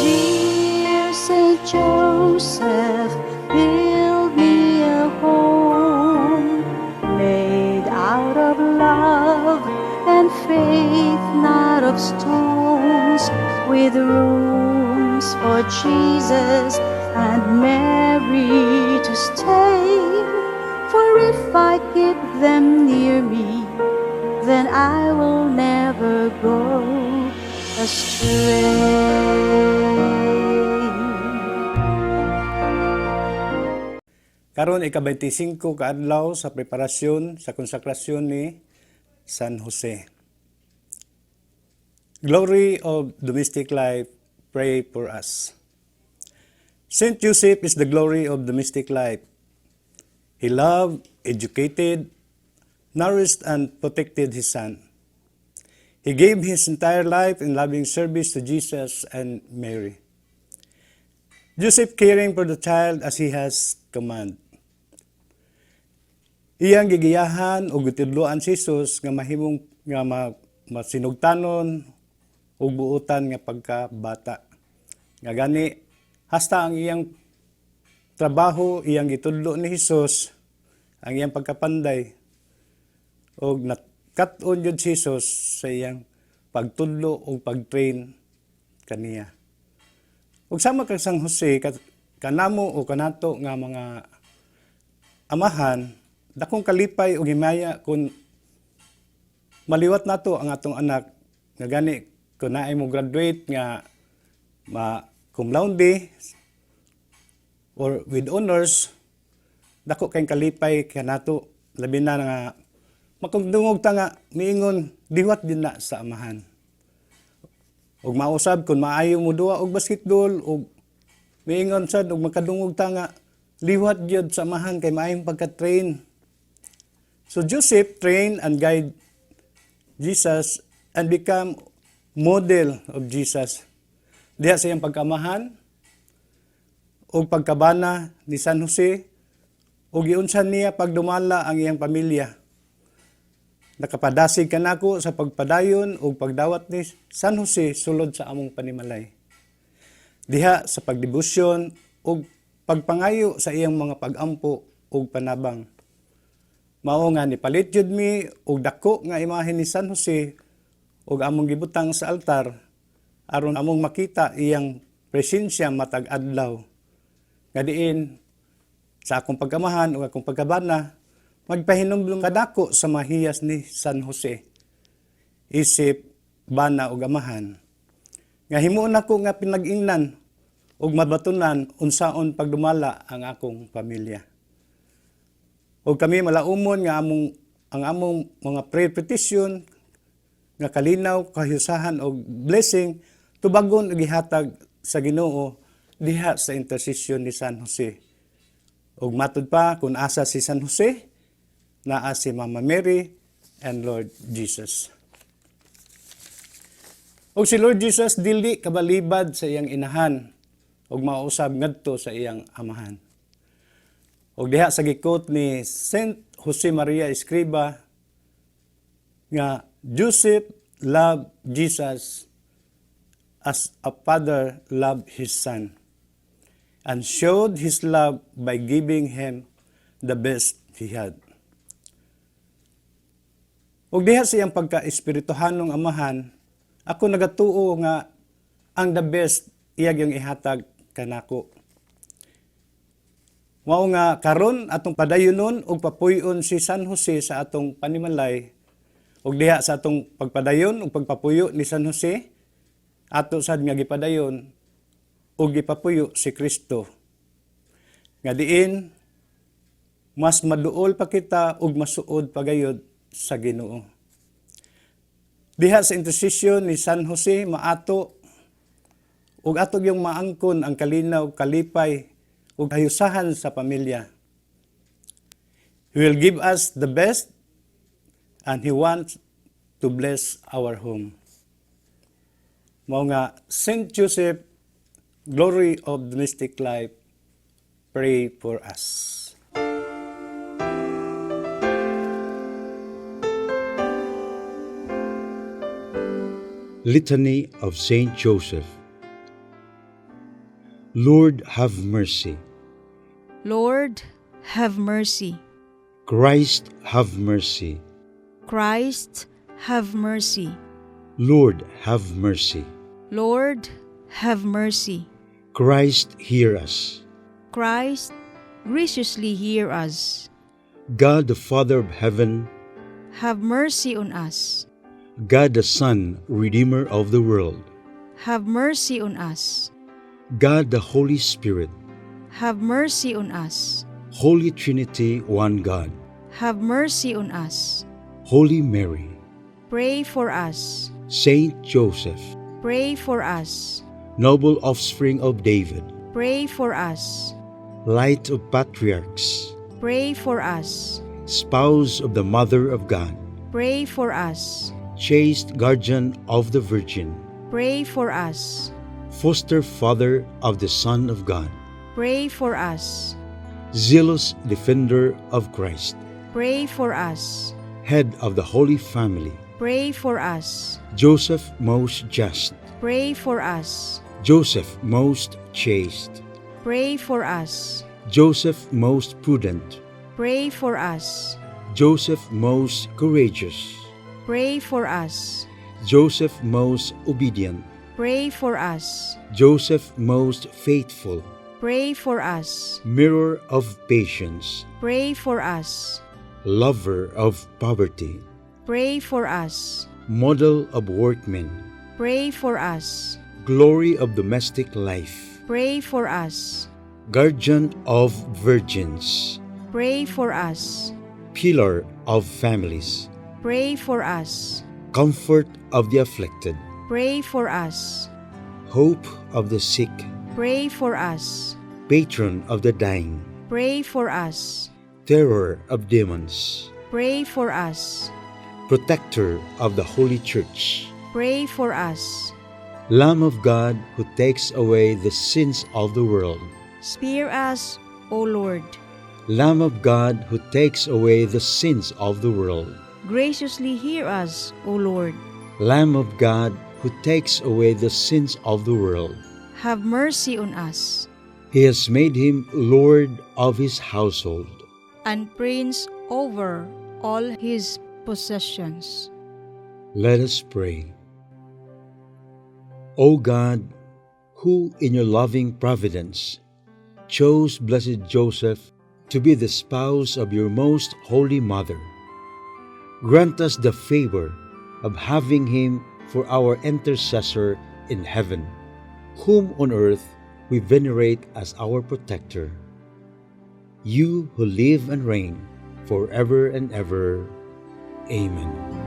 Dear Saint Joseph, build me a home made out of love and faith, not of stones, with rooms for Jesus and Mary to stay. For if I keep them near me, then I will never go astray. Karon, ika-25 ka adlaw sa preparasyon sa konsakrasyon ni San Jose. Glory of domestic life, pray for us. Saint Joseph is the glory of domestic life. He loved, educated, nourished, and protected his son. He gave his entire life in loving service to Jesus and Mary. Joseph caring for the child as he has command. Iyang gigiyahan ug gitudloan si Jesus nga mahimong nga masinugtanon ug buutan nga pagkabata. Nga gani hasta ang iyang trabaho, iyang gitudlo ni Jesus ang iyang pagkapanday, ug nakat-on jud si Jesus sa iyang pagtudlo ug pag-train kaniya. Ug sama kang San Jose, kanamo o kanato nga mga amahan, dakong kalipay ug himaya kung maliwat nato ang atong anak, nga gani kung naay mo graduate nga ma cum laude or with honors, dako kay kalipay kanato, labi na nga makadungog ta nga miingon, "Liwat din na sa amahan." Ug mausab kung maayo mo duwa og basketball ug miingon sad ug makadungog ta nga liwat gyud sa amahan kay maayong pagka-train. So Joseph trained and guide Jesus and become model of Jesus. Diha sa iyang pagkamahan ug pagkabana ni San Jose ug giunsan niya pagdumala ang iyang pamilya. Nakapadasig kanako sa pagpadayon ug pagdawat ni San Jose sulod sa among panimalay. Diha sa pagdebosyon ug pagpangayo sa iyang mga pagampo ug panabang. Mao nga nipalit jud mi og dako nga imahen ni San Jose ug among gibutang sa altar aron among makita iyang presensya matag adlaw. Nga diin sa akong pagkamahan ug akong pagkabana magpahinumdum kadako sa mahiyas ni San Jose isip bana ug amahan. Nga himuon nako nga pinag-ingnan ug mabatunan unsaon pagdumala ang akong pamilya. Ug kami malaumon nga among ang among mga prayer petition nga kalinaw, kahiusahan og blessing tubagon ug gihatag sa Ginoo diha sa intercession ni San Jose. Ug matud pa, kung asa si San Jose, naa si Mama Mary and Lord Jesus. Ug si Lord Jesus dili kabalibad sa iyang inahan ug mausab ngadto sa iyang amahan. Ug diha sa gi-quote ni Saint Jose Maria Escriba nga Joseph loved Jesus as a father loved his son and showed his love by giving him the best he had. Ug diha sa iyang pagka-espirituhanong amahan, ako nagatuo nga ang the best iya yung ihatag kanako. Mao nga karon atong padayonon ug papuy-on si San Jose sa atong panimalay, ug diha sa atong pagpadayon ug pagpapuyo ni San Jose, ato sad nga gipadayon ug gipapuyo si Kristo. Nga diin mas maduol pa kita ug masuod pa gayod sa Ginoo. Diha sa intercession ni San Jose, maato ug ato yung maangkon ang kalinaw, kalipay ug kahiusahan sa pamilya. He will give us the best and He wants to bless our home. Mao nga Saint Joseph, glory of domestic life, pray for us. Litany of Saint Joseph. Lord, have mercy. Lord, have mercy. Christ, have mercy. Christ, have mercy. Lord, have mercy. Lord, have mercy. Christ, hear us. Christ, graciously hear us. God, the Father of heaven, have mercy on us. God the Son, Redeemer of the world, have mercy on us. God the Holy Spirit, have mercy on us. Holy Trinity, one God, have mercy on us. Holy Mary, pray for us. Saint Joseph, pray for us. Noble offspring of David, pray for us. Light of patriarchs, pray for us. Spouse of the Mother of God, pray for us. Chaste guardian of the Virgin, pray for us. Foster father of the Son of God, pray for us. Zealous defender of Christ, pray for us. Head of the Holy Family, pray for us. Joseph most just, pray for us. Joseph most chaste, pray for us. Joseph most prudent, pray for us. Joseph most courageous, pray for us. Joseph most obedient, pray for us. Joseph most faithful, pray for us. Mirror of patience, pray for us. Lover of poverty, pray for us. Model of workmen, pray for us. Glory of domestic life, pray for us. Guardian of virgins, pray for us. Pillar of families, pray for us. Comfort of the afflicted, pray for us. Hope of the sick, pray for us. Patron of the dying, pray for us. Terror of demons, pray for us. Protector of the Holy Church, pray for us. Lamb of God who takes away the sins of the world, spare us, O Lord. Lamb of God who takes away the sins of the world, graciously hear us, O Lord. Lamb of God who takes away the sins of the world, have mercy on us. He has made him Lord of his household, and prince over all his possessions. Let us pray. O God, who in your loving providence chose blessed Joseph to be the spouse of your most holy mother, grant us the favor of having him for our intercessor in heaven, whom on earth we venerate as our protector. You who live and reign forever and ever. Amen.